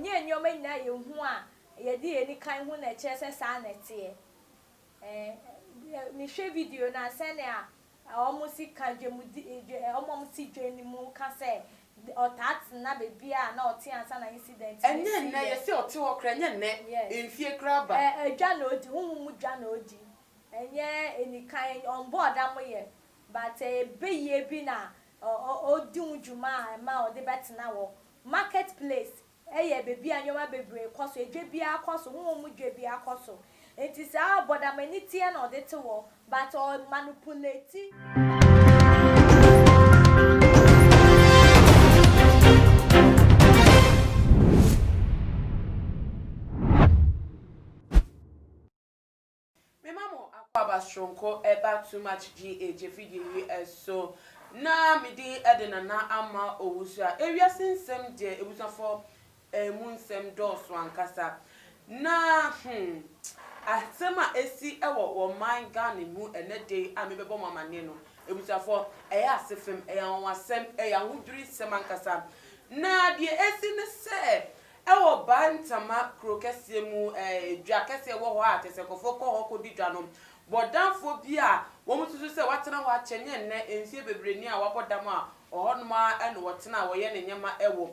Ɛnyɛ nneɛma nyinaa a yɛhu a yɛde yɛn ani kan hu na ɛkyerɛ sɛ saa na ɛteɛ. Ɛɛ, mehwɛ video no a, sɛnea wɔsi ka dwamudi, dwa, wɔn a wɔte dwa no mu ka sɛ ɔtaa tena baabi a na ɔte ansa na incident no Ɛnyɛ si nnɛ, yɛ. yɛse ɔte hɔ koraa, ɛnyɛ nnɛ, Yes. mfie koraa aba. Ɛ, dwa na odi, honhom mu dwa na odi. Ɛnyɛ anikan, ɔmbɔɔ dam yɛ, but ɛyɛ bayie bi na ɔdi ho dwuma a ɛma ɔde bɛtena hɔ. Market place yɛ baabi a nneɛma bebree kɔ so, edwa biara kɔ so, honhom mu dwa biara kɔ so. Nti saa bɔdamani teɛ na ɔde te hɔ, but ɔ manipulate. Mema mo akwaaba soronko ɛba Too Much GH afidie yi so na me din de Nana Ama Owusu a ewiase nsɛm deɛ abusuafoɔ ɛmu nsɛm dɔɔso ankasa na hmm asɛm a esi wɔ wɔ man Ghana mu ɛnɛ da yi a mebɛbɔ mo amaneɛ no abusuafoɔ ɛyɛ asefem ɛyɛ anwanwasɛm ɛyɛ ahodwirisɛm ankasa na deɛ esi ne sɛ Ɛwɔ Bantama kuro kɛseɛ mu, dwa kɛseɛ wɔ hɔ a kyerɛ sɛ nkurɔfoɔ kɔ hɔ kɔdi dwa no. Bɔdamfoɔ bi a wɔsusu sɛ watena hɔ akyɛ, nyɛ nnɛ, mfeɛ bebree ni a wabɔ dam a ɔhɔnom ara na ɔtena a wɔyɛ ne nneɛma wɔ.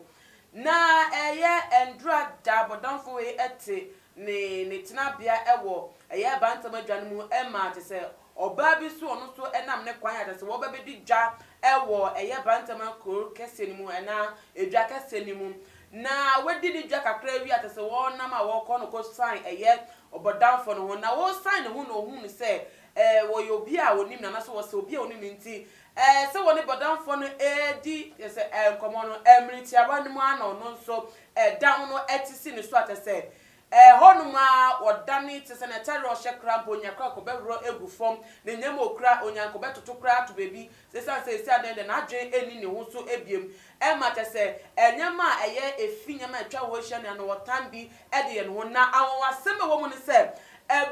Na ɛyɛ Ndura da bɔdamfoɔ wei te ne ne tenabea wɔ ɛyɛ Bantama dwa no mu ma kyerɛ sɛ Ɔbaa bi nso ɔno nso nam ne kwan a kyerɛ sɛ wɔba bɛdi dwa wɔ ɛyɛ Bantama kuro kɛseɛ no mu anaa edwa kɛseɛ no mu. Na wadi ne dwa kakra awie a kyerɛ sɛ wɔnam a wɔrekɔ no kɔsan ɛyɛ ɔbɔdamfoɔ no ho. Na wɔresan ne ho na ɔhuu no sɛ ɛɛ wɔyɛ obi a ɔnim no anaasɛ wɔsɛ obi a ɔnim no nti ɛɛ sɛ wɔne bɔdamfoɔ no redi kyerɛ sɛ ɛɛ nkɔmmɔ no mmere tiawa no mu ara na ɔno nso ɛdan no te si ne so a kyerɛ sɛ Ɛhɔnom ara wɔdane te sɛ n'atare a ɔhyɛ koraa mpo, onya koraa kɔbɛworɔ agu fam, ne nneɛma a okura, onya nkɔbɛtoto koraa ato baabi. Esiane sɛ seesei adan deɛ n'adwene nni ne ho so bio, ɛma kyerɛ sɛ nneɛma a ɛyɛ efi, nneɛma a atwa hɔ ahyia nyinaa no, ɔtan bi de yɛ ne ho. Na anwanwasɛm a ɛwɔ mu ne sɛ,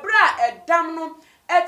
bere a ɛdam no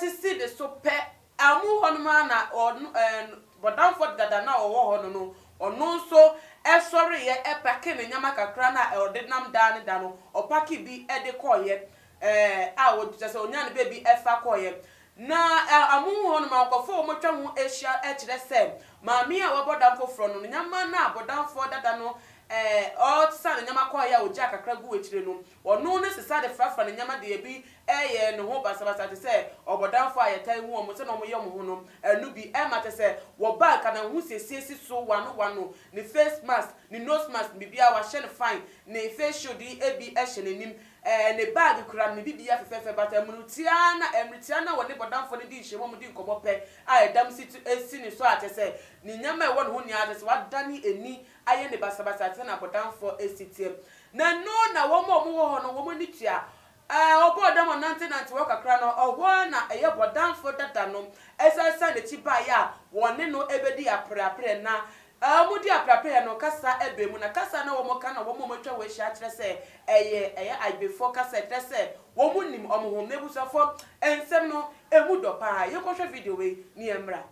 te si ne so pɛ, Amu hɔ nom ara na ɔno ɛɛ bɔdamfoɔ dada no a ɔwɔ hɔ no no, ɔno nso sɔreeɛ pakee ne nneɛma kakra no a ɔde nam daa ne da no, ɔpakee bi de kɔeɛ ɛɛ a ɔ kyerɛ sɛ ɔnyaa ne baabi fa kɔeɛ. Na ɛ amu hɔ nom a nkurɔfoɔ a wɔatwa ho ahyia kyerɛ sɛ maame a wabɔ dam foforɔ no, ne nneɛma no a bɔdamfoɔ dada no ɛɛ ɔsesa ne nneɛma kɔeɛ a ɔgyaa kakra guu akyire no, Ɔno ne sesa de frafra ne nneɛma de ebi yɛ ne ho basabasa te sɛ ɔbɔdamfo a yɛtaa hu wɔn sɛnea wɔyɛ wɔn ho no, ɛno bi. Ɛma kyerɛ sɛ wɔba a nka n'ahosiesie si so wano wano, ne face mask, ne nose mask, biribiara wahyɛ no fine, ne face shield yi bi hyɛ n'anim, ɛɛ ne bag kura no, ne biribiara fɛfɛɛfɛ but mmere no mmere no a wɔne bɔdamfo no di nhyiam a wɔdi nkɔmmɔ pɛ a ɛdam si si ne so a kyerɛ sɛ ne nneɛma a ɛwɔ ne ho nyinaa kyerɛ sɛ wadane ani ayɛ ne basabasa te sɛ nea bɔdamfo si teɛ. Na ɛno na wɔn a wɔwɔ hɔ no wɔn ani tua. Ɛɛ, ɔbɔɔ dam ɔnantenante hɔ kakra no, ɛhɔ ara na ɛyɛ bɔdamfo dada no san san n'akyi baeɛ a wɔne no bɛdii apereapereɛ. Na wɔdii apereapereɛ no, kasa baa mu. Na kasa a na wɔka na wɔn a wɔatwa hɔ ahyia kyerɛ sɛ ɛyɛ ɛyɛ Ayibefoɔ kasa, ɛkyerɛ sɛ wɔnim wɔn ho. M'abusuafoɔ, nsɛm no, ɛmu dɔ pa ara. Yɛnkɔhwɛ video wei na yɛmmra.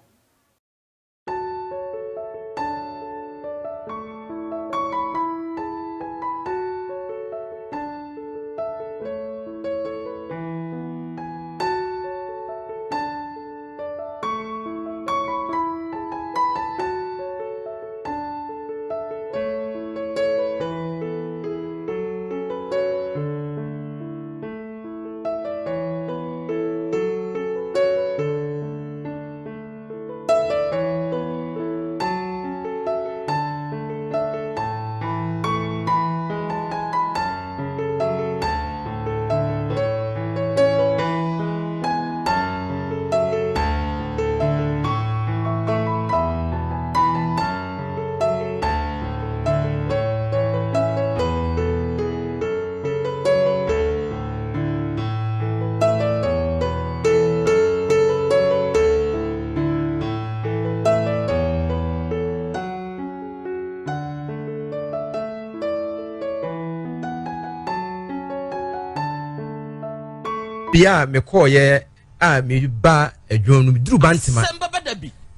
Bea a mekɔɔyɛ a meba adwuma no meduru Bantama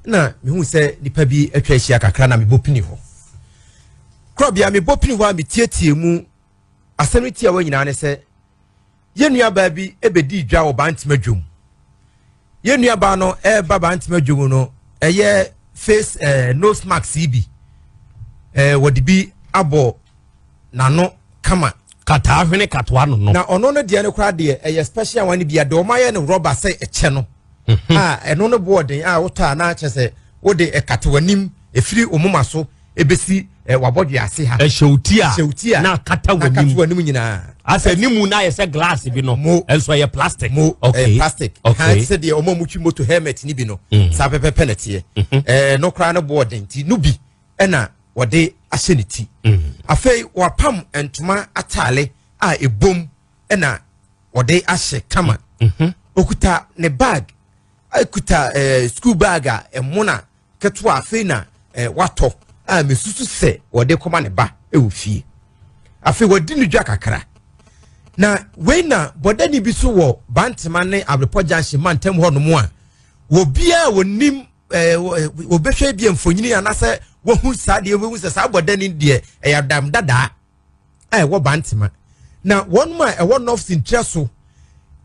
na mehu sɛ nipa bi atwa ahyia kakra na mebɔ pini hɔ korɔbea mebɔ pini hɔ a metietie mu. Asɛm no tiawa nyinaa ne sɛ, yɛn nuabaa bi bɛdii dwa wɔ Bantama dwom. Yɛn nuabaa no ɛreba Bantama dwom no, ɛyɛ face eh, nose mask yi bi. Eh, wɔde bi abɔ n'ano kama. Kataa hwene katoa no no. Na ɔno no deɛ no koraa deɛ ɛyɛ special one bi a deɛ wɔayɛ no rɔba sɛ ɛkyɛ no. Mhm. A ɛno no boɔ den a wotɔ a na kyerɛ sɛ wode ɛkata w'anim ɛfiri wo moma so ɛbɛsi wabɔdwe ase ha. Ɛhyɛ wo ti a ɛhyɛ wo ti a na akata w'anim. w'anim nyinaa. Asɛ anim na ayɛ sɛ glass bi no. Mo ɛnso ɛyɛ plastic. Mo ɛyɛ plastic. Okay. Ha sɛ deɛ wɔn a wɔtwi moto helmet ni bi no. Mm. Saa pɛpɛpɛ na ɛteɛ. Mhm. Ɛɛ no koraa no boɔ den ti no bi ɛna wɔde ahyɛ ne ti. Mm. Afei wɔapam ntoma ataale a ebom ɛna wɔde ahyɛ kama. Mhm. Okuta ne bag ekuta ɛɛ school bag a ɛmona. Ketewa a afei na eh, watɔ a mesusu sɛ wɔde kɔma ne ba wɔ fie. Afei wɔadi no dwa kakra. Na wei na bɔdani bi so wɔ Bantama ne Abrepɔ Junction mantam hɔnom a wɔbiara wɔnim eh, wɔbɛhwɛ bi mfonyini anaasɛ wɔhu saa deɛ wɔbɛhu sɛ saa bɔdani deɛ ɛyɛ adam dadaa a ɛwɔ Bantama. Na wɔn a ɛwɔ North Sintrɛ so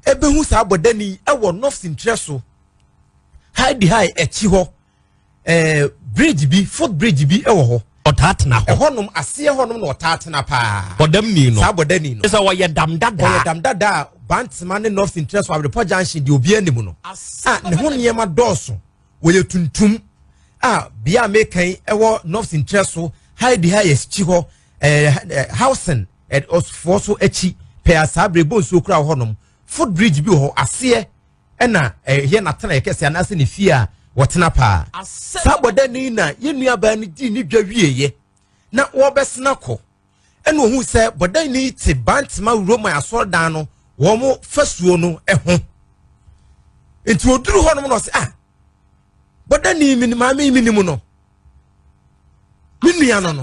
ɛbɛhu saa bɔdani ɛwɔ North Sintrɛ so Heidi High akyi hɔ ɛɛ bridge bi foot bridge bi ɛwɔ hɔ. Ɔtaa tena hɔ. Ɛhɔnom aseɛ hɔnom na ɔtaa tena paa. Bɔdamni no. Saa bɔdamni no. Sɛ ɔyɛ dam dada. Ɔyɛ dam dada a Bantama ne North Nkyerɛ so Awerepɔ Junction deɛ obiara nim no. A ne ho nneɛma dɔɔso. Wɔyɛ tuntum a bea a meka yi ɛwɔ North Nkyerɛ so Heidi High akyi hɔ ɛɛ housing ɛfoɔ so akyi pɛɛ saa bere bɔ nsuo kura wɔ hɔnom foot bridge bi wɔ hɔ aseɛ. ɛna ɛyɛ n'atenaeɛ kɛseɛ anaasɛ ne fie a wɔtena paa. Saa bɔdani na yɛn nuabaa no dii ne dwa wieeɛ na wɔrebɛsena kɔ ɛna ohuu sɛ bɔdani te Bantama Roman asɔredan no wɔn fasuo no ho. Nti oduru hɔ nom na ɔsɛ ah bɔdani mi maame yi mi nim no me nua no no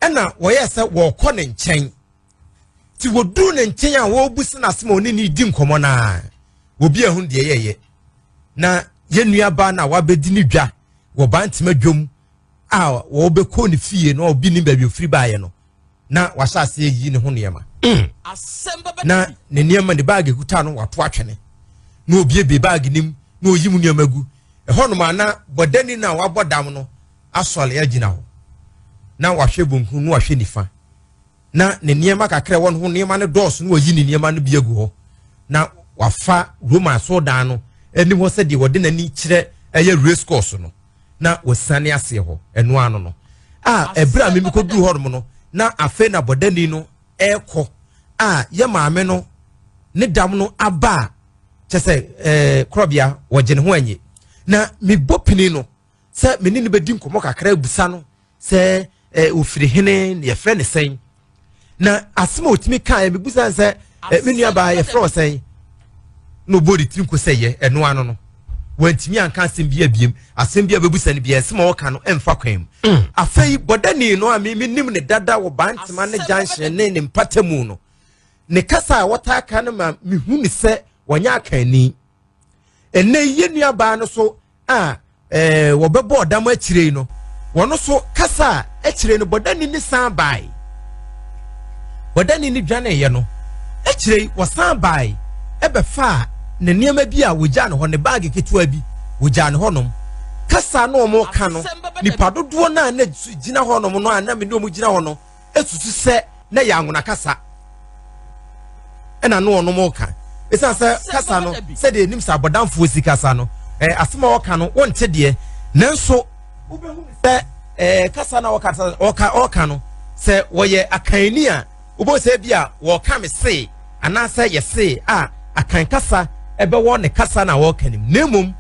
ɛna wɔyɛ sɛ wɔrekɔ ne nkyɛn. Nti wɔduu ne nkyɛn a wɔrebu no asɛm a ɔne ne di nkɔmmɔ no a, obi ahu deɛ yɛyɛ. Na yɛn nuabaa no a wabɛdi ne dwa wɔ Bantama dwam a wɔbɛkɔ ne fie na obi nim baabi ofiri baeɛ no, na wahyɛ aseɛ yi ne ho nneɛma. Mm. Na ne nneɛma ne baage kuta no wato atwene na obiebie baage nim na oyi mu nneɛma gu ɛhɔnom a na bɔdani no a wabɔ dam no asɔre agyina hɔ na wahwɛ bonkum na wahwɛ nifa na ne nneɛma kakra ɛwɔ no ho nneɛma no dɔɔso na wayi ne nneɛma no bi agu hɔ na wafa Roma asɔrdan no anim hɔ sɛdeɛ wɔde n'ani kyerɛ ɛyɛ race course no na wɔsiane aseɛ hɔ ɛno ano no a ɛberɛ a mimi kɔduru hɔnom no na afei na bɔdani no ɛrekɔ a yɛ maame no ne dam no aba a kyɛ sɛ ɛɛ korɔbea wɔgye ne ho anye na mebɔ pini no sɛ me ne no bɛdi nkɔmmɔ kakra abusa no sɛ eh, ofiri hene na yɛfrɛ ne sɛn na asɛm a ɔtumi kaeɛ mebusa no sɛ eh, me nuabaa yɛfrɛ wɔ sɛn na ɔbɔ ne tiri nko sɛ yɛ ɛno ano no wantumi anka asɛm bi abiem asɛm bi a bɛbusa no bia asɛm a ɔka no ɛmfa kwan mu mm. afei bɔdani no a menim ne dada wɔ bantema ne junction ne ne mpatamu no ne kasa a wɔtaa ka no ma mehu ne sɛ wɔnyɛ akanni ɛnɛ yɛ nuabaa no so a ɛɛ wɔbɛbɔ ɔdam akyire yi no, wɔn nso kasa a akyire no bɔdani ne san bae. Bɔdani ne dwaneeɛ no, akyire yi wɔsan bae ɛbɛfaa ne nneɛma bi a wɔgyaa no hɔ, ne baage ketewa bi wɔgyaa no hɔnom. Kasa no wɔn ka no, nipa dodoɔ no a na gyina hɔnom no a na me ne wɔn gyina hɔ no, susu sɛ na ɛyɛ anwona kasa ɛna no ɔnom reka ɛsiane sɛ kasa no sɛdeɛ ɛnim sɛ abɔdamfoɔ si kasa no ɛɛ asɛm a ɔka no wonte deɛ nanso wobɛhu sɛ ɛɛ kasa no a ɔka ɔka ɔka no sɛ wɔyɛ akanni a wobɛhu sɛ bi a wɔka me see anaasɛ yɛsee a akan kasa ɛbɛwɔ ne kasa na wɔka nim na mmom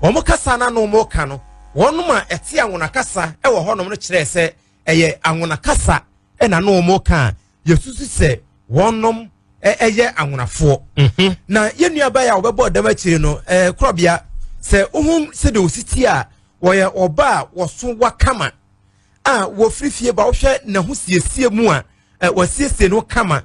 wɔn kasa no ano wɔn ka no wɔnom a ɛte anwona kasa ɛwɔ hɔnom no kyerɛ sɛ ɛyɛ anwona kasa ɛna na wɔn ka a yɛsusu sɛ wɔnom ɛyɛ anwonafoɔ mhm. na yɛn nua baa yi a wɔbɛbɔ ɔdam akyire no ɛɛ korɔbea sɛ ohun sɛdeɛ osi ti a wɔyɛ ɔba a wɔso wakama a wɔfiri fie ba wohwɛ n'ahosiesie mu a ɛ wɔasiesie no kama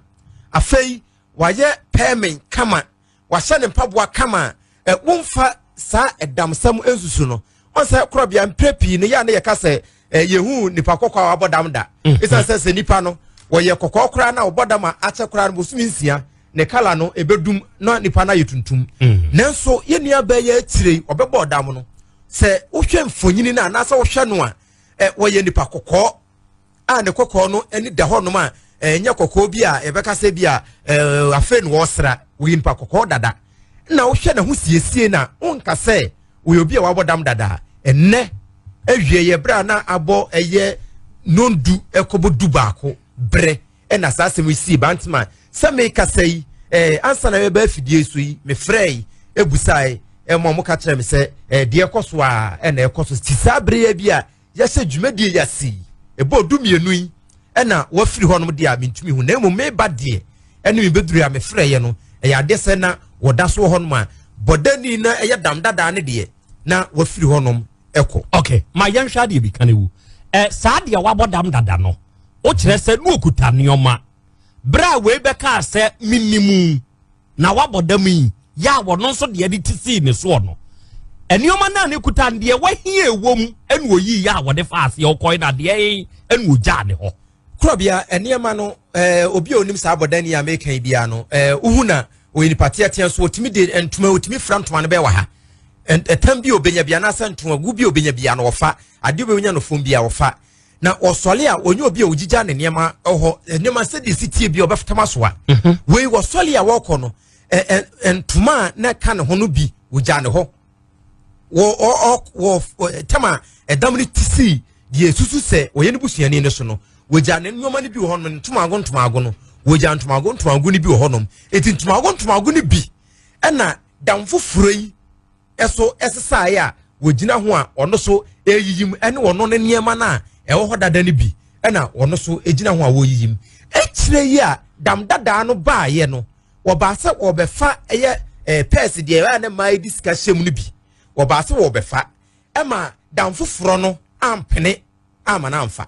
afei wɔayɛ pɛɛmen kama wahyɛ ne mpaboa kama a ɛ womfa saa ɛdamsɛm nsusu no ɔn sɛ korɔbea mprɛ pii no yɛ a ne yɛka sɛ ɛ yɛhu nipa kɔkɔɔ a wabɔ dam da ɛsiane mm-hmm. sɛ sɛ nipa no Wɔyɛ kɔkɔɔ koraa na ɔbɔ dam a akyɛ koraa no bosome nsia ne kala no ɛbɛdum na nipa no ayɛ tuntum. Nanso yɛn nua bɛɛ yɛ akyire yi ɔbɛbɔ dam no sɛ wohwɛ mfonyini no anaasɛ wohwɛ no a ɛ wɔyɛ nipa kɔkɔɔ a ne kɔkɔɔ no ani da hɔnom a ɛnyɛ kɔkɔɔ bi a yɛbɛka sɛ bi a ɛɛ afei na wɔresra wɔyɛ nipa kɔkɔɔ dada na wohwɛ ne ho siesie na wonka sɛ wɔyɛ obi a wabɔ dam dada ɛnɛ awie yɛ berɛ a na abɔ ɛyɛ nondu ɛkɔbɔ du baako berɛ ɛna saa asɛm yi sii bantama sɛ mekasa yi ɛɛ ansa na mɛba afidie so yi mefrɛ yi ebusae ɛma ɔmo ka kyerɛ me sɛ ɛɛ deɛ ɛkɔ so a ɛna ɛkɔ so ti saa berɛ bi a yɛhyɛ dwumadie yi ase yi ɛbɔ du mmienu yi ɛna wafiri hɔnom deɛ a mentumi hu na mmom meba deɛ ɛne me bɛduru a mefrɛeɛ no ɛyɛ adeɛ sɛ na wɔda so wɔ hɔnom a bɔdani na ɛyɛ dam dadaa ne deɛ na wafiri hɔnom ɛkɔ. Ok, ma yɛnhwɛ adeɛ bi ka ne wu ɛ saa deɛ wabɔ dam dada no wokyerɛ sɛ ne okuta nneɛma berɛ a wei bɛkaa sɛ menimu na wabɔ dam yi yɛ a wɔno nso deɛ de ti sii ne soɔ no nneɛma no a ne kuta no deɛ wahia ɛwɔ mu ɛna oyii yɛ a wɔde fa aseɛ ɔkɔe na deɛ ɛna ogyaa ne hɔ. Korɔbea nneɛma no ɛɛ obi a onim saa abɔdani a meka yi biara no ɛɛ wohu na ɔyɛ nipa teatea so otumi de ntoma otumi fira ntoma no bɛɛ wɔ ha ɛtam bi a obenya bi anaasɛ ntoma gu bi a obenya bi ano ɔfa adeɛ obenya no fam bi a ɔfa na ɔsɔle a onye obi a ogyigya ne nneɛma hɔ nneɛma sɛdeɛ si tie bi a ɔbɛftam asoa mhm. wei wɔsɔle a wɔkɔ no ɛ ɛ ntoma a na ɛka ne ho no bi ogya ne hɔ wɔ ɔ ɔ wɔ tam a ɛdam no ti sii deɛ esusu sɛ ɔyɛ ne busuani no so no wɔgya ne nneɛma no bi wɔ hɔnom ntomago ntomago no wɔgya ntomago ntomago no bi wɔ hɔnom eti ntomago ntomago no bi ɛna dam foforɔ yi ɛso ɛsesaeɛ a wɔgyina ho a ɔno so ɛyiyim ɛne ɔno ne nneɛma no a ɛwɔ hɔ dada no bi ɛna ɔno so ɛgyina ho a wɔyiyim akyire yi a dam dadaa no baayɛ no wɔbaa sɛ wɔbɛfa ɛyɛ ɛɛ pɛɛs deɛ ɛyɛ a ne mmaa yi de sika hyɛ mu no bi wɔbaa sɛ wɔbɛfa ɛma dan foforɔ no ampene ama no amfa.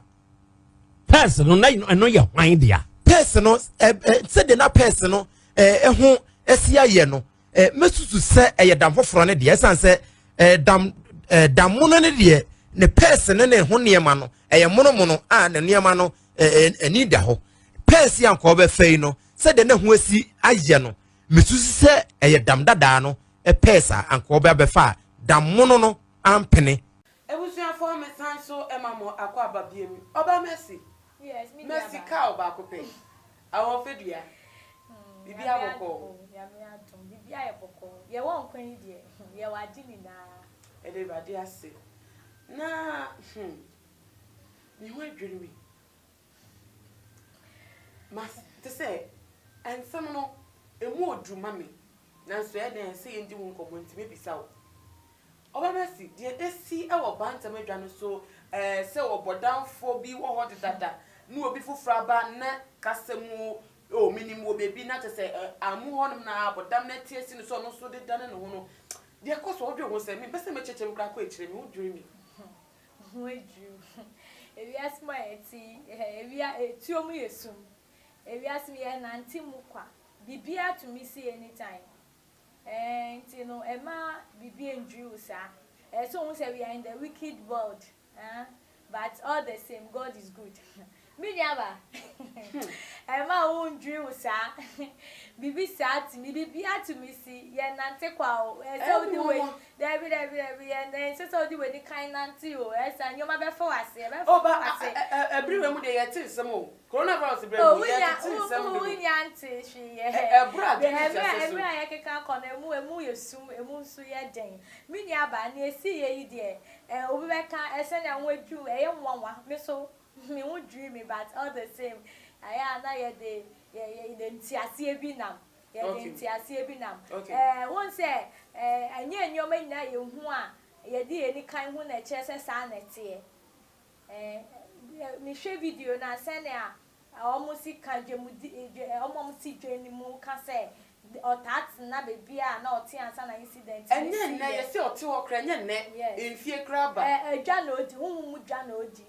Pɛɛs no na ɛno yɛ hwan dea? Pɛɛs no ɛ ɛ sɛdeɛ na pɛɛs no ɛ ɛho ɛsi ayɛ no ɛ mɛsusu sɛ ɛyɛ dan foforɔ no deɛ ɛsan sɛ ɛ dam ɛ dan mono no deɛ ne pɛɛs no ne ho nneɛma no ɛyɛ monomono a ne nneɛma no ɛ ɛ ani da hɔ pɛɛs yi a nkɔɔ bɛfɛ yi no sɛdeɛ na ho asi ayɛ no mesusu sɛ ɛyɛ dam dadaa no pɛɛ saa anka ɔbɛ abɛfa a dam mono no ampene. Abusuafoɔ me san so ma mo akwaaba biom ɔba mercy Yes, me mercy nuaba. car baako pɛ awɔfɛdua biribiara Nyame bɔkɔɔ. adom, Nyame adom, biribiara yɛ bɔkɔɔ. Yɛwɔ nkwa yi deɛ, yɛwɔ ade nyinaa. Yɛda Awurade ase na hmm me ho adwiri me Mas te sɛ nsɛm no emu ɔduru ma me nanso ɛyɛ dɛn sɛ yɛndi ho nkɔmmɔ nti mɛbisa wo. Ɔba Mercy, deɛ ɛsi wɔ Bantam adwa no so eh, sɛ ɔbɔdamfoɔ bi wɔ hɔ dedada ne obi foforɔ aba na kasa mu oh menim wɔ baabi na kyɛ sɛ eh, amu hɔnom na abɔdam no ati asi no sɛ ɔno nso de dane ne ho no, deɛ ɛkɔ so wodwene ho sɛ mempɛ sɛ mɛkyerɛkyerɛ mu koraa kɔ akyire, me ho dwiri me. Ho adwiriw. Ewiase mu a yɛte yi, ewia etuo mu yɛ sum. Ewiase mu yɛnante mu kwa. Biribiara tumi si anytime. Ɛɛ nti no ɛmma biribi ndwiriw wo saa. Ɛsɛ sɛ ohu sɛ we are in the wicked world eh, but all the same God is good. Me nuaba, ɛmma wo ho ndwiriw wo saa. Biribi saa tumi, biribiara tumi si. Yɛnante kwa o. Ɛsɛ sɛ wode w'ani Dabi, dabi, dabi, ɛn, ɛnsɛ sɛ wode w'ani kan nante o, ɛyɛ saa, nneɛma bɛfa wo ase, ɛbɛfa Oh, ba, wo ase. ɛ, ɛ, ɛ, bere wei mu deɛ yɛte nsɛm o. Coronavirus bere Oh, mu, wonya, yɛtete wo, nsɛm wo, dodo. wonya nte hwee ɛ. Ɛ, ɛboro adwene Mmerɛ, nteaseɛ so. mmerɛ a yɛkeka kɔ no, emu, emu yɛ sum, emu nso yɛ den. Me nuabaa, nea ɛsiiɛ yi deɛ, ɛ, obi bɛka, ɛ, sɛnea wo ho adwiri wo, ɛyɛ nwanwa, me nso, me ho dwiri me, but all the same, ɛyɛ a na yɛde, yɛ, yɛ, nteaseɛ bi nam. Yɛde nteaseɛ bi nam. Ɛɛ, wohu sɛ, ɛɛ, ɛnyɛ nneɛma nyinaa a yɛhu a yɛde yɛn ani kan hu na ɛkyerɛ sɛ saa na ɛteɛ. Ɛɛ, mehwɛ video no a, sɛnea wɔsi ka dwamudi, dwa, wɔn a wɔte dwa no mu ka sɛ ɔtaa tena baabi a na ɔte ansa na incident no Ɛnyɛ nnɛ, siiɛ. yɛse ɔte hɔ koraa, ɛnyɛ nnɛ, Yes. mfie koraa aba. Ɛɛ, dwa na odi, honhom mu dwa na odi.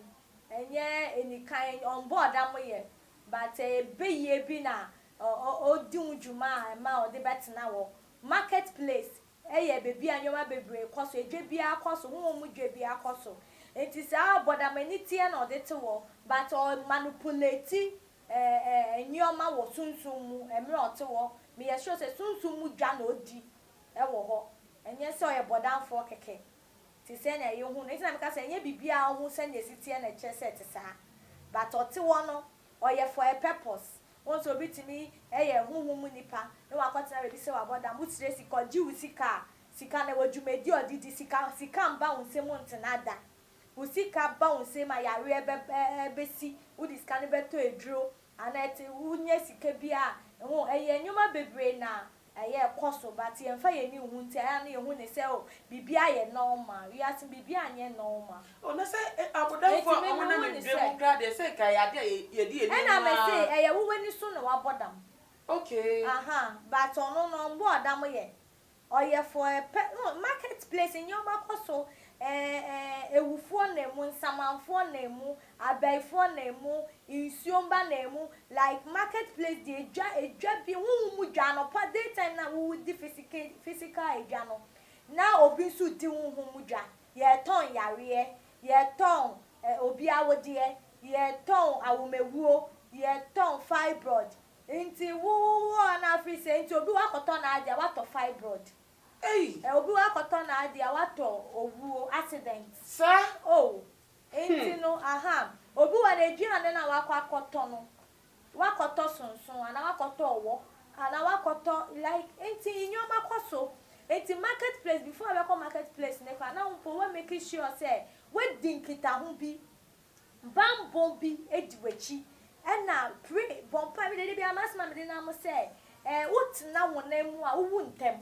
Ɛnyɛ anikan, ɔmbɔɔ dam yɛ, but ɛyɛ bayie bi na ɔdi ho dwuma a ɛma ɔde bɛtena hɔ. Market place yɛ baabi a nneɛma bebree kɔ so, edwa biara kɔ so, honhom mu dwa biara kɔ so. Nti saa bɔdamani teɛ na ɔde te hɔ but ɔ manipulate. ɛɛ nneɛma wɔ sunsum mu mmerɛ a ɔte hɔ. Meyɛ sure sɛ sunsum mu dwa na ɔdi wɔ hɔ. Ɛnyɛ sɛ ɔyɛ bɔdamfoɔ kɛkɛ te sɛnea yɛhu no. Nti na meka sɛ ɛnyɛ biribiara a wohu sɛnea ɛsi teɛ na ɛkyerɛ sɛ ɛte saa. But ɔte hɔ no, ɔyɛ for a purpose. Wohu sɛ obi tumi yɛ honhom mu nipa na wakɔtena baabi sɛ wabɔ dam, wosrɛ sika, ɔgye wo sika a, sika no ɛwɔ dwumadi a ɔde di, sika sika mba wo nsam ntena da. Wo sika ba wo nsam a, yareɛ bɛ bɛsi, wode sika no bɛtɔ aduro, anaa ɛte wonya sika bi a, ho ɛyɛ nneɛma bebree na ɛyɛ ɛkɔ so, but yɛmfa yɛn ani nhu nti ɛyɛ a na yɛhu ne sɛ oh, biribiara yɛ normal. Wiase biribiara nyɛ normal. Oh, na sɛ abɔdamfoɔ Enti a me wɔnam mehu ne dwa sɛ. mu koraa deɛ, sɛ nka ɛyɛ adeɛ a yɛde yɛn ani Ɛna hu me se ara. ɛyɛ wo w'ani so na wabɔ dam. Okay. Aha, but ɔno no ɔmbɔɔ dam yɛ. Ɔyɛ for a pɛ no market place nneɛma kɔ so ɛɛ ɛɛ ewufoɔ nam mu, nsamanfoɔ nam mu, abayifoɔ nam mu, nsuo mba nam mu, like market place deɛ edwa edwa bi honhom mu dwa anɔpa day time na wodi physical physical edwa no na obi nso di honhom mu dwa. Yɛtɔn yareɛ, yɛtɔn ɛ obi awodeɛ, yɛtɔn awomawuo, yɛtɔn fibroid. Nti wo wo wɔ hɔ na afei sɛ nti obi wakɔtɔ n'adeɛ a watɔ fibroid. Ei! Ɛ obi wakɔtɔ n'adeɛ a watɔ owuo, accident. Saa? Oh, nti no aha, obi wɔ n'aduane no a wakɔ akɔtɔ no, wakɔtɔ sonson anaa wakɔtɔ ɔwɔ anaa wakɔtɔ like nti nneɛma kɔ so. Nti market place before wobɛkɔ market place ne koraa na wo mpo wo make sure sɛ woadi nkitaho bi, bammɔ bi di w'akyi ɛna pray, bɔ mpae. Me deɛ da biara m'asɛm a mede nam sɛ ɛɛ wotena honam mu a wowu ntɛm.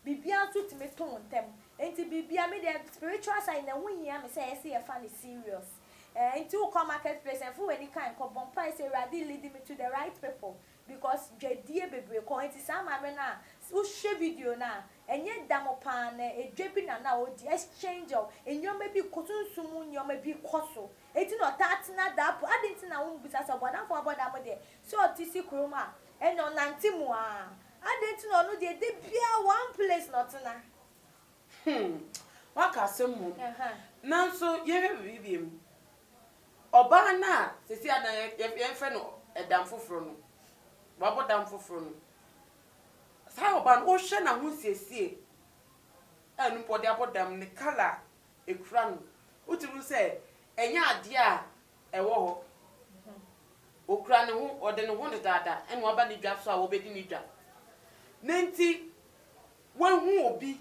Biribiara nso tumi to wo ntɛm. Nti biribiara me deɛ spiritual side na ɛho hia me sɛ ɛyɛ sɛ yɛfa no serious. Ɛɛ nti wokɔ market place ɛmfa w'ani kan nkɔ, bɔ mpae sɛ Awurade lead me to the right people because dwadie bebree kɔ hɔ. Nti saa maame no a wohwɛ video no a, ɛnyɛ da mo paa na edwa bi na na ɔdi exchange of nneɛma bi kɔ sunsum mu nneɛma bi kɔ so. Enti na ɔtaa tena da po. Adɛn nti na wommisa sɛ ɔbɔdamfoɔ abɔ dam deɛ sɛ ɔte si kurom a ɛnna ɔnante mu a? Adɛn nti na ɔno deɛ da biara one place na ɔtena? Waka asɛm mmom. Nanso yɛnhwɛ biribi bio. Ɔbaa no a seesei a na yɛmfrɛ no ɛdam foforɔ no, wabɔ dam foforɔ no, saa ɔbaa no, wohwɛ n'ahosiesie a ɛno mpo ɔde abɔ dam, ne colour a ɛkura no, wotumi hu sɛ ɛnyɛ adeɛ a ɛwɔ hɔ. Ɔkura ne ho, ɔde ne ho dedaada ɛna waba ne dwa so a wɔbɛdi ne dwa. Ne nti, wahu obi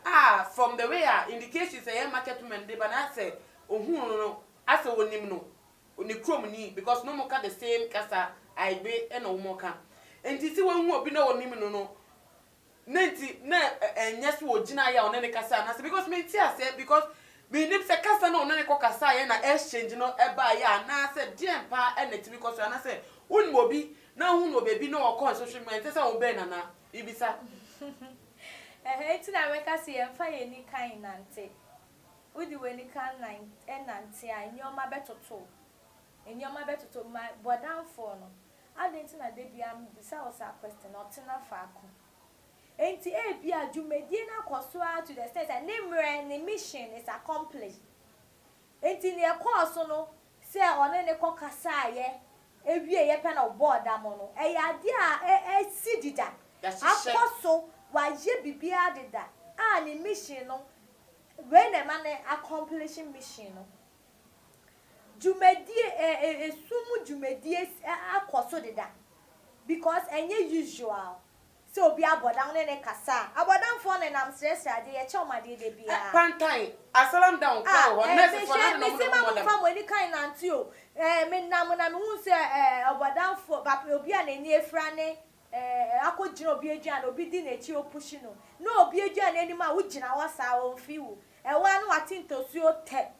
a from the way a indications a ɛyɛ market women de ba no asɛ ohuu no no asɛ onim no, ne kurom ni because na wɔka the same kasa Aigbe ɛna wɔka. Nti sɛ wahu obi na onim no no, ne nti na ɛnyɛ sɛ ogyinaeɛ a ɔne ne kasa anaasɛ because mente aseɛ because mennim sɛ kasa na ɔne ne kɔ kasaeɛ na exchange no ɛbaeɛ anaasɛ deɛn paa ɛna ɛtumi kɔ so anaasɛ wonim obi na wohu no wɔ baabi na ɔkɔ nsɔhwɛ mu a ɛnsɛ sɛ wobɛn no anaa bibisa. Ɛhɛ nti na meka sɛ yɛmfa yɛn ani kan nnante. Wode w'ani kan nante a, nneɛma bɛtoto wo. Nneɛma bɛtoto wo. Ma bɔdamfoɔ no, adɛn nti na da biara mebisa wo saa question no, ɔtena faako. Enti ebia dwumadie no akɔ so ara to the extent sɛ ne mmerɛ, ne mission is accomplished. Enti nea ɛkɔɔ so no, sɛ ɔne ne kɔ kasaeɛ ewieeɛ pɛ na ɔbɔɔ dam no, ɛyɛ adeɛ a ɛsi deda. Yɛahyehyɛ. Akɔ so, wayɛ biribiara deda a ne mission no, wei na ɛma no accomplish mission no. Dwumadie, ɛ esum mu dwumadie akɔ so deda because ɛnyɛ usual sɛ obi abɔ dam ne ne kasa a, abɔdamfoɔ nenam srɛsrɛ adeɛ, yɛkyɛ wɔn adeɛ da biara. Pantan, asalam down koraa wɔ hɔ, Ah, nursefoɔ no mehwɛ, ade na wɔn mese na ma wɔmmɔ dam. momfa mo ani kan nnante o. Eh, menam na mehu sɛ eh, ɔbɔdamfoɔ, papa, obi a n'ani afira ne eh, akɔgyina obi aduane, obi di n'akyi ɔpushi no, na obi aduane anim a wogyina hɔ saa, ɔmfi wo. Ɛhɔ ara na wate ntosuo tɛ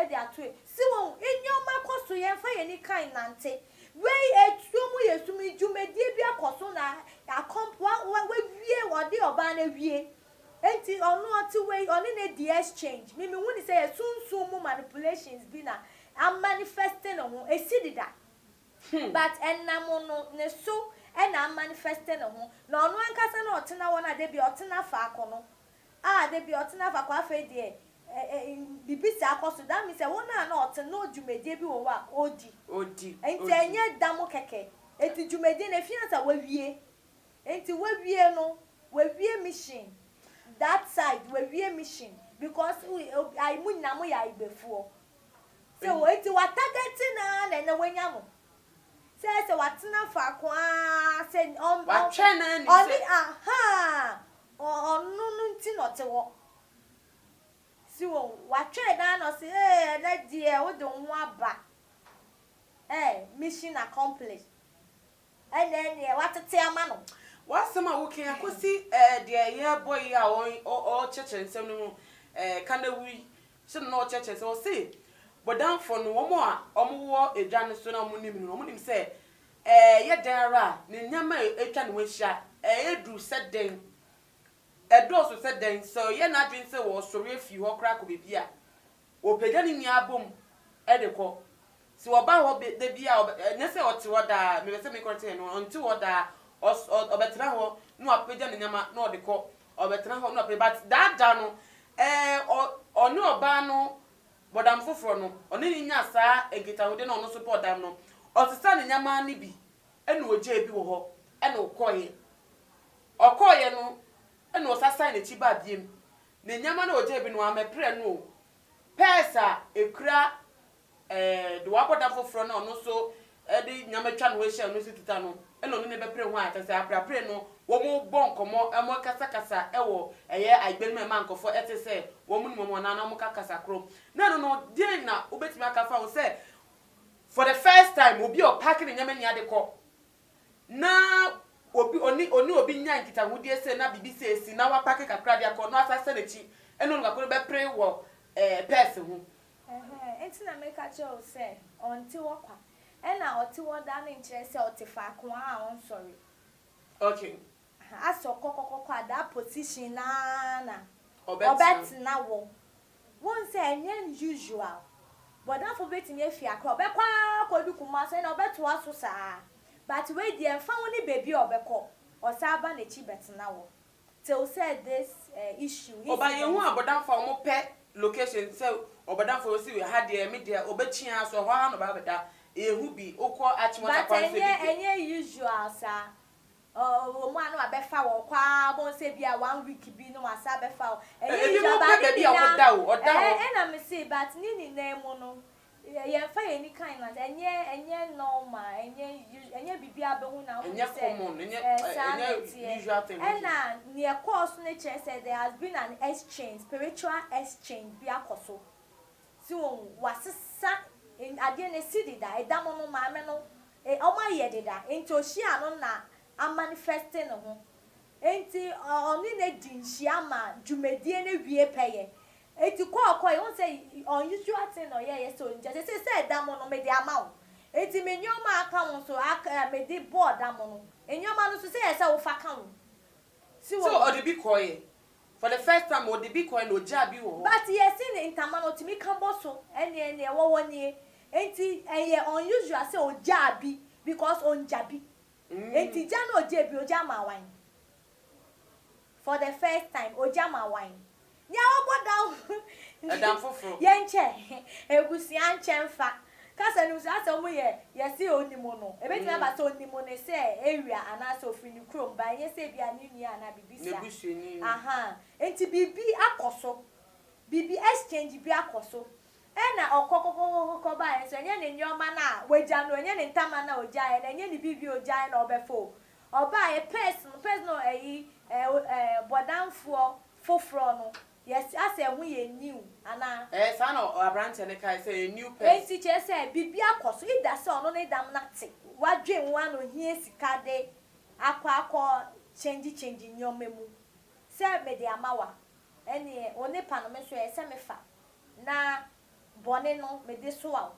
de ato e. Si wɔn, nneɛma kɔ so, yɛmfa yɛn ani kan nnante. Wei, etuo mu yɛ sum yi, dwumadie bi akɔ so na akɔm, wa, wa, wawie, ɔde ɔbaa no awie. Enti ɔno ɔte wei, ɔne no adi exchange. Me mehu no sɛ ɛyɛ sunsum mu manipulations bi na amanifeste ne ho. Esi deda. But ɛnam no ne so na amanifeste ne ho. Na ɔno ankasa na ɔtena hɔ no a da biara ɔtena faako no, a da biara ɔtena faako afei deɛ Ɛ ɛ biribi saa kɔ so, that means sɛ wo no a na ɔte no dwumadie bi wɔ hɔ a ɔredi. Ɔdi, Nti ɔdi. ɛnyɛ da mo kɛkɛ. Nti dwumadie no ɛfiri ansa wawie. Nti wawie no, wawie mission, that side wawie mission because wo ayi mo nyinaa moyɛ ayigbefoɔ. Sɛ wɔ nti wa target no ara na ɛnɛ wanya no. Sɛ sɛ watena faako ara sɛ ɔn ɔn Watwɛn ara nim ɔne sɛ. ahaa ɔno no nti na ɔte hɔ. Si wɔn, watwɛn daa na ɔse ee ɛnɛ deɛ wode wo ho aba eh mission accomplished ɛnɛ ɛneɛ watete ama no. W'asɛm a woka yi akosi eh deɛ yɛrebɔ yi a ɔrekyerɛkyerɛ nsɛm no mu eh Kanawu yi sɛdeɛ na ɔrekyerɛkyerɛ nsɛm ɔse bɔdamfoɔ no wɔn a wɔwɔ edwa no so na wɔnim no no wɔnim sɛ eh ɛyɛ dɛn ara a ne nneɛma a atwa ne ho ahyia eh ɛduru sɛ dɛn Ɛdɔɔso sɛ dɛn? Sɛ ɔyɛ n'adwene sɛ ɔresɔre afi hɔ koraa akɔ baabi a, ɔpagya ne nua abom de kɔ. Sɛ ɔba hɔ da bi a, ɛnyɛ sɛ ɔte hɔ daa, mepɛ sɛ mekɔtɛn no, ɔnte hɔ daa, ɔbɛtena hɔ na wapagya ne nneɛma na ɔde kɔ, ɔbɛtena hɔ na wapagya, but daa da no, ɛɛ, ɔne ɔbaa no bɔdam foforɔ no, ɔne no nya saa nkitahodie na ɔno nso bɔ dam no, ɔsesa ne nneɛma no bi ɛna ɔgyaa bi wɔ hɔ ɛna ɔkɔeɛ. Ɔkɔeɛ no na ɔsan san n'akyi baa biom. Ne nneɛma no a ɔgyaa bi no wammɛprɛ no o. Pɛɛs a ɛkura ɛɛ deɛ wabɔ da foforɔ no a ɔno nso de nneɛma atwa ne ho ahyia a ɔno nso kita no na ɔne no bɛpere ho a kyerɛ sɛ apreapre no wɔrebɔ nkɔmmɔ, wɔrekasakasa wɔ ɛyɛ ayigbe no mu a ɛma nkurɔfoɔ te sɛ wɔn nim wɔn anaa na wɔka kasa koro. Na ɛno no deɛn na wobɛtumi aka afa ho sɛ for the first time obi a ɔpaake ne nneɛma nyinaa de kɔ na obi ɔne ɔne obi nya nkitahodie sei na biribi sei si na wapake kakra de akɔ na wasan san n'akyi ɛne onipa ko no bɛpere wɔ ɛɛ pɛɛse ho. Ɛhɛɛ, enti na meka kyerɛ wo sɛ, ɔnte hɔ kwa. Ɛna ɔte hɔ daa no nkyerɛ sɛ ɔte faako a ɔnsɔre. Okay. Aha, asɛ ɔkɔkɔkɔkɔ a, that position no ara na ɔbɛtena wɔ. Wohu sɛ ɛnyɛ usual. Bɔdamfo betumi afi Accra, ɔbɛkɔ ara akɔdu Kumasi ɛna ɔbɛtoa so saa. But wei deɛ ɛmfa ho ne baabi a ɔbɛkɔ, ɔsan ba n'akyi bɛtena hɔ till sɛ this issue, Ɔba incident. yɛhu abɔdamfo a wɔn pɛ location sɛ ɔbɔdamfo ɔsi ha deɛ me deɛ ɔbɛkyi ara so ɛhɔ ara na ɔbɛba abɛda yɛhu bi wokɔ Achimota But kwan so ebi ɛnyɛ deɛ. ɛnyɛ usual saa. Ɔwɔ mu a na wabɛfa wɔ hɔ ara wobɛhu sɛ ebia one week bi na wasan abɛfa wo. Ɛnyɛ Ebinom usual pɛ but ne baabi a nyinaa wɔda o, ɔda hɔ. ɛɛ ɛna mese but ne nyinaa mu no yɛmfa yɛn ani kan no ɛnyɛ ɛnyɛ normal ɛnyɛ usual ɛnyɛ biribi a wobɛhu na wohu Ɛnyɛ sɛ common, ɛnyɛ ɛɛ saa na ɛnyɛ ɛteɛ. usual thing, okay. Ɛna nea ɛkɔɔ so no kyerɛ sɛ there has been an exchange, spiritual exchange bi akɔ so. So wohu, wasesa adeɛ no asi deda, ɛda mo no maame no Wɔayɛ deda, enti ohyiaa no na amanifɛste ne ho. Enti ɔne no adi nhyia ma dwumadie no awie pɛyɛ. Enti kɔ a ɔkɔeɛ, wohu sɛ unusual thing na ɔyɛeɛ sɛ ɔngya. Seesei sɛ ɛda mo no, mede ama wo. Enti me nneɛma a aka ho nso, aka, mede bɔɔ da mo no, nneɛma no nso, sɛ ɛyɛ sɛ wofa ka ho. Si So wɔ. ɔde bi kɔeɛ? For the first time ɔde bi kɔe na ɔgyaa bi wɔ hɔ. But yɛse ne ntama no ɔtumi ka bɔ so ɛneɛ neɛ ɛwɔ hɔ nie enti ɛyɛ unusual sɛ ɔgyaa bi because ɔngya bi enti gya no ɔgyaa bi ɔgya maa wan for the first time ɔgya maa wan nea ɔbɔ dam Ɛdam foforɔ. Yɛnkyɛ abusua nkyɛ mfa kasa no mu sɛ asɛ ɔmo yɛ yɛse onim no ebetumi aba sɛ onim no sɛ area anaasɛ ofiri ne kurom ba ɛnyɛ sɛ ebia ne nua anaa biribi saa N'abusuani no. ahaa nti biribi akɔ so biribi exchange bi akɔ so ɛna ɔkɔ kɔkɔkɔkɔ baeɛ nso ɛnyɛ ne nnoɔma no a wagya no ɛnyɛ ne ntama no a ogyaeɛ no ɛnyɛ ne biribi a ogyaeɛ na ɔbɛfa o ɔbaeɛ purse no purse no ɛyi ɛɛ bɔdamfoɔ foforɔ no Yes asɛ ɛho yɛ new anaa? Ɛɛ saa na abranteɛ no kae sɛ ɛyɛ new purse. Enti kyerɛ sɛ biribi akɔ so either sɛ ɔno ne dam no ate wadwen ho ana ohia sika de akɔ akɔ change change nneɛma mu sɛ mede ama wo a ɛneɛ wo nepa no me nso ɛyɛ sɛ mefa na bɔne no mede soa wo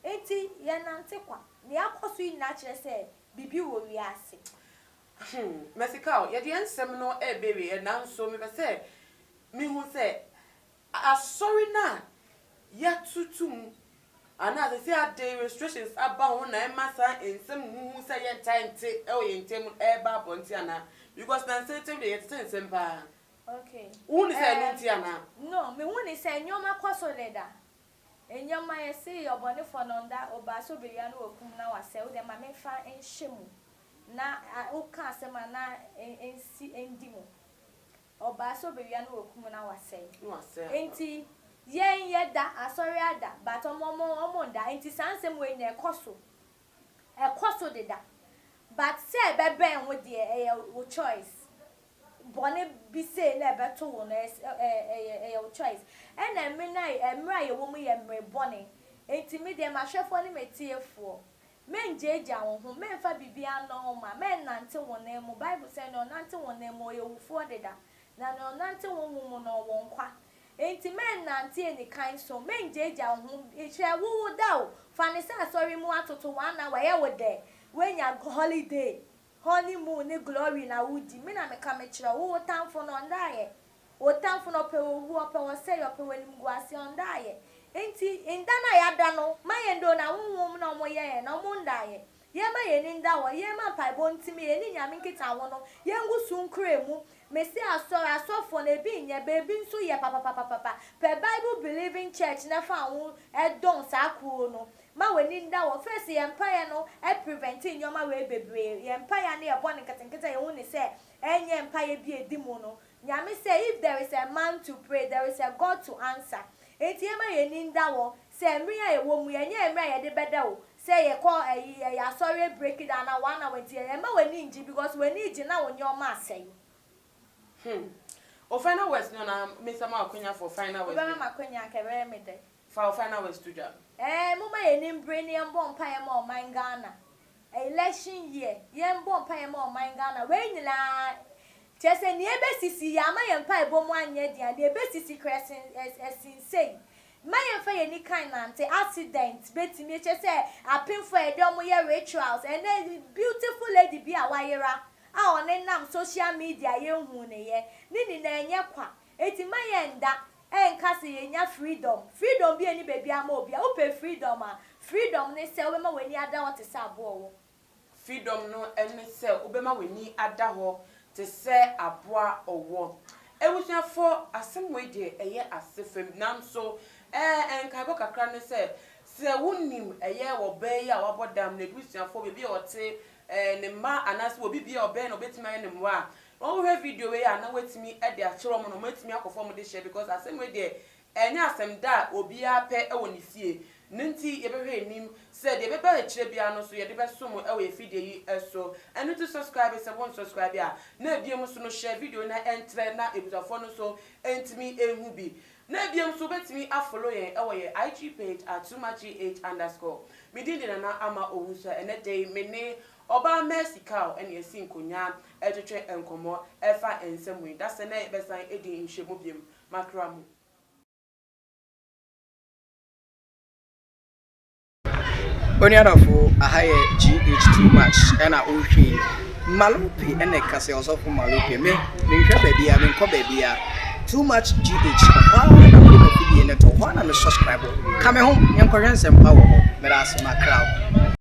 enti yɛnante kwa nea akɔ so yi nyinaa kyerɛ sɛ biribi wɔ wiase. Hmm, Mercy Carl, yɛde yɛn nsɛm no reba awieɛ, nanso mepɛ sɛ mehu sɛ asɔre no a yɛatoto mu anaa sɛ sɛ ade restrictions aba ho na ɛma saa nsɛm huhu sɛ yɛntae nte wɔ yɛn ntam no ɛreba abɔnten anaa? Because nansa ntam deɛ yɛtete nsɛm paa. Okay. Wohu ne sɛ ɛno nti anaa? No, mehu ne sɛ nneɛma kɔ so deda. Nneɛma yɛse ɔbɔnefoɔ no ɔnda, ɔbaa sɛ ɔbɛwia na wakum na wasɛe, wo deɛ ma memfa nhyɛ mu na woka asɛm a na ɛnsi ɛndi mu. Ɔbaa sɛ ɔbɛwia na wakum na wasɛe. Na wasɛe. Nti yɛn yɛda, asɔre ada, but ɔmo ɔmo ɔmo nda. Nti saa nsɛm wei nyinaa ɛkɔ so. Ɛkɔ so deda. But sɛ ɛbɛbɛn wo deɛ ɛyɛ wo choice. Bɔne bi sei na ɛbɛto wo no ɛyɛ ɛyɛ wo choice. Ɛna mmere no a mmerɛ a yɛwɔ mu yɛ mmere bɔne. Nti me deɛ m'ahwɛfoɔ ne m'atiefoɔ, mɛngyaagyaa wo ho, mɛmfa biribiara nnɔ wo ma, mɛnnante wo nan mu. Bible sɛ nea ɔnante wo nan mu ɔyɛ owufoɔ deda, na nea ɔnante honhom mu no ɔwɔ nkwa. Enti mɛnnante anikan so, mɛngyaagyaa wo ho. Hwɛ wo wo da o, fa no sɛ asɔre mu atoto one hour, ɛyɛ wo dɛ, woanya holiday, honey moon ne glory na wodi. Me na meka mekyerɛ wo, wo tamfo no ɔndaeɛ. Wo tamfo no ɔpɛ owu, ɔpɛ ɔsɛe, ɔpɛ w'animguaseɛ, ɔndaeɛ. Enti nda no a yɛada no, ma yɛn do na honhom na ɔmo yɛ yɛn no, ɔmo ndaeɛ. Yɛmma yɛn ani nda hɔ, yɛmma mpaebɔ ntimi, yɛne Nyame nkitaho no, yɛngu so nkura mu. Mese asɔre, asɔfoɔ no ebi nyɛ, beebi nso yɛ papapapapa. Pɛ Bible believing church na fa wo ho dɔn saa kuo no. Ma w'ani nda hɔ. First yɛn mpaeɛ no prevent nneɛma wei bebree. Yɛn mpaeɛ a na yɛbɔ no nketenkete a yɛhu ne sɛ ɛnyɛ mpaeɛ bi a ɛdi mu no, Nyame sɛ if there is a man to pray, there is a God to answer. Enti yɛmma yɛn ani nda hɔ sɛ mmere a yɛwɔ mu yi, ɛnyɛ mmerɛ a yɛde bɛda o, sɛ yɛkɔ ɛyi ɛyɛ asɔre break down anaa one hour nti ɛmma w'ani ngye because w'ani gye na wo nneɛma asɛe. O final words no na mesa ma akwanya for final words. Wobɛma m'akwanya anka ɛbɛyɛ me dɛ. Fa wo final words to dwa. Ɛɛ momma yɛn ani mbere na yɛmbɔ mpaeɛ ma ɔman Ghana. Election year, yɛmbɔ mpaeɛ ma ɔman Ghana. Wei nyinaa, kyerɛ sɛ nea ɛbɛsisi, yɛamma yɛn mpaebɔ mu anyɛ den a, nea ɛbɛsisi koraa ɛsen ɛsen sei. Mma yɛmfa yɛn ani kan nnante, accident bɛtumi, kyerɛ sɛ apemfoɔ a yɛde wɔn yɛ rituals, ɛnnɛ beautiful lady bi a wayera a ɔnenam social media yɛnhuu ne yɛ, ne nyinaa ɛnyɛ kwa. Enti mma yɛnda ɛnka sɛ yɛnya freedom. Freedom bi nni baabiara ma obiara. Wopɛ freedom a, freedom ne sɛ wobɛma w'ani ada hɔ te sɛ aboa ɔwɔ. Freedom no ne sɛ wobɛma w'ani ada hɔ te sɛ aboa ɔwɔ. Abusuafoɔ, asɛm wei deɛ ɛyɛ ase fam, nanso ɛɛ nkaebɔ kakra ne sɛ, sɛ wonim ɛyɛ ɔbaa yi a wabɔ dam, n'abusuafoɔ, baabi a ɔte, ɛɛ ne mma anaasɛ obi bi a ɔbɛn no ɔbɛtumi ayɛ ne mmoa a, na wohwɛ video wei a na woatumi de akyerɛ wɔn na wɔatumi akɔfa wɔn de hyɛ because asɛm wei deɛ ɛnyɛ asɛm da a obiara pɛ wɔ ne fie. No nti yɛbɛhwɛ anim sɛ deɛ ɛbɛba akyire biara no nso yɛde bɛsom wɔ yɛn fidie yi so. Ɛno nti subscribe sɛ wo nsubscribe a, na ebiem nso no share video na ɛntrɛ na abusuafoɔ no nso ntumi nhu bi. Na ebiem nso wobɛtumi afollow yɛn wɔ yɛn IG page at toomuchgh underscore. Me din de Nana Ama Owusu a ɛnɛ da yi me ne Ɔbaa Mercy Kaw na yɛasi nkonnwa retwetwe nkɔmmɔ ɛfa nsɛm yi. Dasɛ na yɛbɛsan adi nhyiamu biom. Makra mu. Onua dɔfo, aha yɛ GH too much ɛna wohwɛ yi. Malope ɛna ɛka sɛ ɔsɔfo Malope. Me, menhwɛ baabi a, menkɔ baabi a. Too much GH, ɛhɔ ara na mede m'afidie no to, hɔ ara na me subscribe. Ka me ho, yɛnkɔhwɛ nsɛmpa wɔ hɔ. Meda ase, makra wo.